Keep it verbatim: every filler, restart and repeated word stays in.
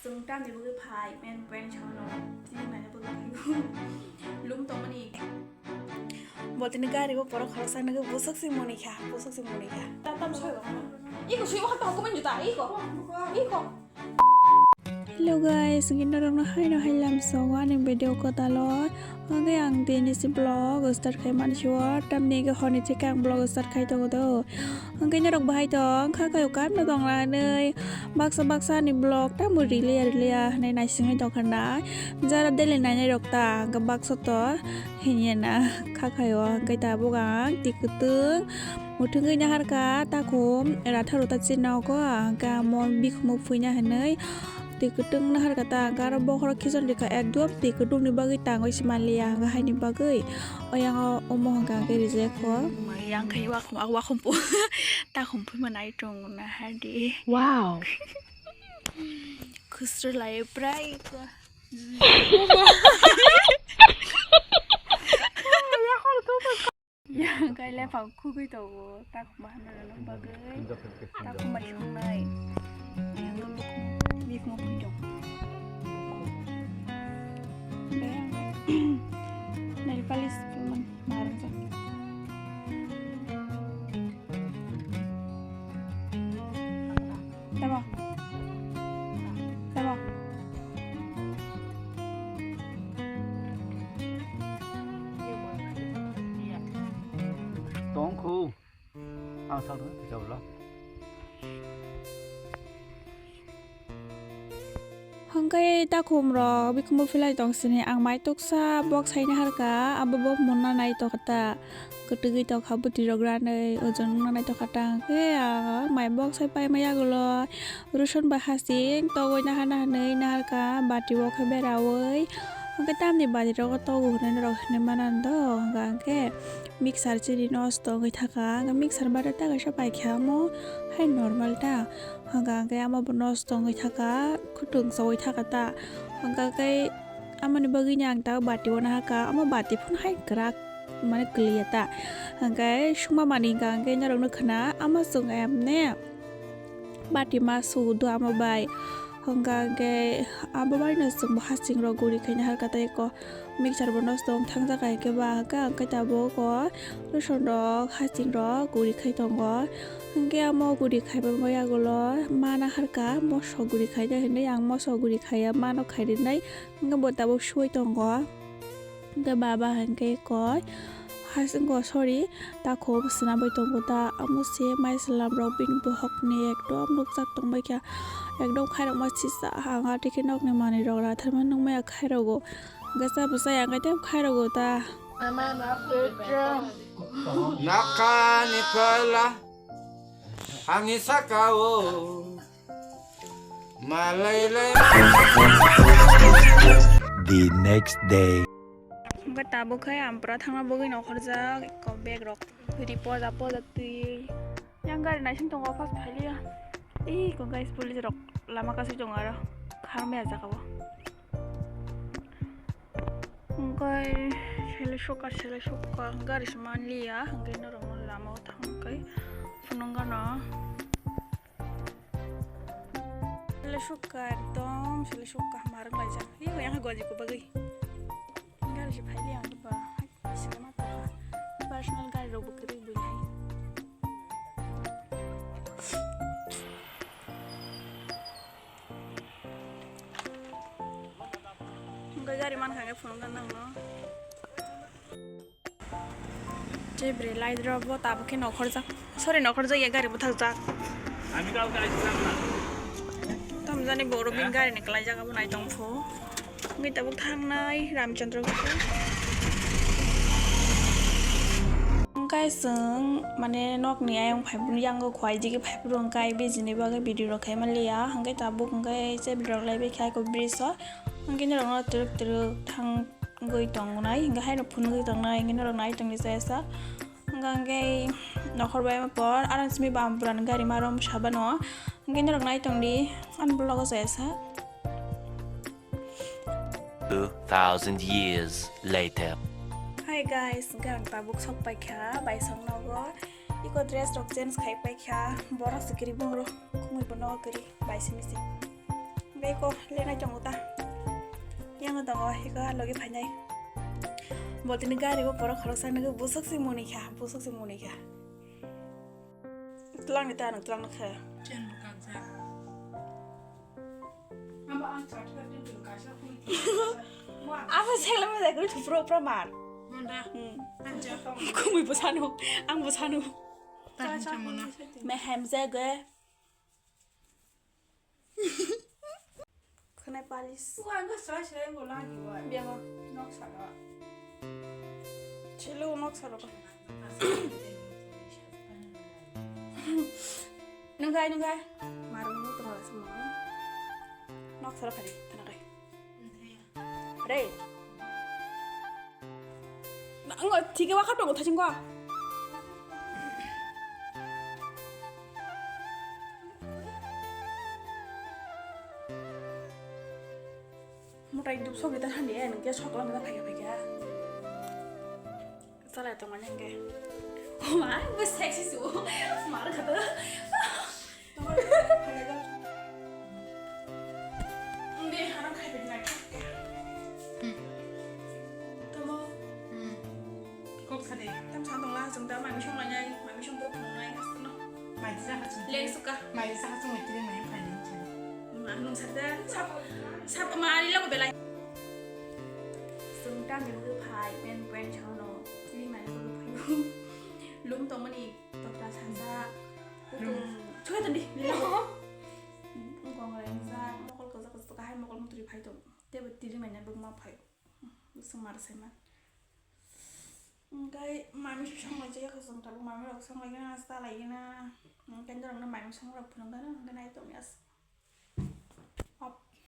Chwng tamni bagwi phai, main point sawi rw. Tini naina bagwi phai. Lum tongmani. Bo tini gari bo borok khoroksa nugwi busuk se muni kha, busuk se muni kha. Ta tam soi ba. Iko sui o kha ta hukumin juta, iko. Iko. Hello guys, hwnkhe norokno haino hai lamsogo ani video kwtalo. Hwnkhe ang tini si vlog start khai mansio, tamni hwnkhe horni theke ang vlog start khai tongo do. Hwnkhe norok bahai tong kha kaio, kamno tongna hinwi baksa baksa ni vlog tamo riliya riliya hinwi naisingwi tongkha na. Jara daily nainai rok ta hwnkhe baksa to hinya na kha kaio, hwnkhe tabuk ang twi kwtwng muthungwi naharkha takhum ratharo ta chini nogo, hwnkhe amo bikhumu phuina hinwi twi kwtwng naharkha ta, hwnkhe aro bokhorok khichon rikha ekdom twi kwtwngni bagwi tangwi se manliya, hwnkhe haini bagwi. Oyango omo hwnkha khe reject kho. Yang khai wakhum, wakhum pu. Takhum phui manai tong na hadi. Wow. Khusru lai prai ko. Yang kai le phang khugui tongo. Takhum bahana rano bagwi. Takhum bai songnai. Yang bikmo phui tong. Nail polish phui man. Naranja. Tamo. Tamo. Tongkhu. Ang sakno kisa ulo. Hwnkhe takhum rok bikhumu philai tong sini, ang mai tuksa bok saina harkha, abo bo munna nai tokha ta, kwtwgwi tokha bwtwi rok ranwi ojon wngna nai tokha ta, hwnkhe ang mai bok sai paima yagulo rosong bai hasing togwi naha naha hinwi naharkha, bati o khe berawi, hwnkhe tamni bati rogo togo hinwi norok hinwi mano do, hwnkha hwnkhe mixer chini nosto wngwi thaka, hwnkhe mixer bata ta kaisa paikha, omo hai normal ta. Hwnkha hwnkhe amo bo nosto wngwi thaka, khwtwng chawi thaka ta. Hwnkha khe amoni bagwino ang ta bati o nahaka, amo bati phano hai kwrak mane kwlwiya ta. Hwnkhe suma mani hwnkha hwnkhe norokno khna, amo chwng emne bati ma sugo do amo bai. Hwnkha hwnkhe abo baino chwngbo hasing rok guri khaina harkha tei ko. Mixer bo nosto wng thang jaga hinkhe ba hwnkhe ang khe tabuk o roson rok, hasing rok guri khai tongo. Hwnkhe amo guri khaiba yagulo ma naharkha moso guri khaina hinwi, ang moso guri khaiya mano khai rinai, hwnkhe bo tabuk sui tongo. Hwnkhe baba hwnkhe koi hasing o, sorry, takhum swnamwi tongo ta, amo se mai swnam rok bini bohok ni ekdom nukjak tongbai kha, ekdom khairokma sisa ang atwi khe nokni manwi rok ratharma nukmaya khairogo. Gasa bwsa yang khe tei khairok o ta. Nokha ni phala ani saka o malai lai. The next day. Hwnkhe tabuk khe Ampura thangna bagwi nokhorjak ekko bag rok ri poja poja twi. Yang gari naising tongo, fast phailiya. Ei ko guys, police rok lama kasui tongo aro kharmaya jaga o. Hwnkhe sele sokha, sele sokha, gari se manliya, hwnkhe norokno lama o thangkhe phunukgano. Sele sokha, ekdom sele sokha, marwk laijak. Ih, yang gwaji ko bagwi. Gari se phailiya, ang ba, hai, sele ma tokha. Personal gari rok bo kwrwi bui hai. Hwnkhe gari mankha khe phunukgana nangno. Jebre light rok bo tabuk khe nokhorjak. Sorry, nokhorjak ya, gari bwthakjak. Tamjani borok bini gari ni kwlaijak abo naitong pho. Wngwi tabuk thangnai Ramchandra gupta. Hwnkhe chwng mane nokni ayang phaiphuru, yango khwlai digi phaiphuru hwnkhe bejini bagwi video rok khai manliya. Hwnkhe tabuk hwnkhe se video rok lai bai khe aiko bridge o. Hwnkhe norokno twrwk twrwk thangwi tongnai, hwnkhe haino phunugwi tongnai, hwnkhe norok nai tongdi chayasa. Hwnkhe nokhor bai ma por aron simi bam purani gari marom sabano. Hwnkhe norok nai tongdi ani vlog o chayasa. Two thousand years later. Hi guys, hwnkhe ang tabuk sok paikha baisong nogo. Iko dress rok change khai paikha, borok se kwrwi, borok khumui bo nogo kwrwi, bai simi se. Ko lenai tongo ta. Yang tongo, iko logi phainai. Bo tini gari o borok khoroksa nugwi busuk se muni kha, busuk se muni kha. Tlang ni ta nang tlang kha. Chen bo kak jak. Abo ang chakla din din kaisa hui. Abo segla mo dai kuri thupro pra mar. Manda. Hmm. Anja. Kumui bo sanu, ang bo sanu. Ta hincha mona. Me hem je ge. Khwnai palis. Wa, ang srai srai bo lagi wa. Biang o. Nok saka. Chelo nok saka. Nungkai, nungkai. Marung nuk tong la sung. Nok saka khani, khana kai. Re. Na, ngo, thike wa khato thaching ko. Mutai dup sogwi ta thani, eh, nungke sokla nungke phaikha, phaikha. Chalai tongmani hwnkhe. Ma, bo sexy su. Mar khato. Tongmani hwnkhe. Ungde haram khai bini nai khe. Hmm. Tomo. Hmm. Kok sade. Tam sa tongla, jeng da mami song lanai, mami song bo phunai, hasto no. Mai sa hachung. Leng suka. Mai sa hachung, mai tiri mai phai ni chai. Ma nung sa da, sap, sap mari lo belai. Sung tam ni bo phai, pen pen chao no. Tiri mai bo phai. Lum tongmani. Tokta sajak, kutung, choi tadi, lila. Wngkong rengjak, mokol kwchak kwchak hai mokol mutri phai tong. Tebo tiri manya bwkma phai. Bwswng mar saima. Wngkai mami song lai jaya khosong tabuk mami rok song lai gana, sa lai gana. Wngkai norok no mami song rok phunuk gana, wngkai nai tong yas.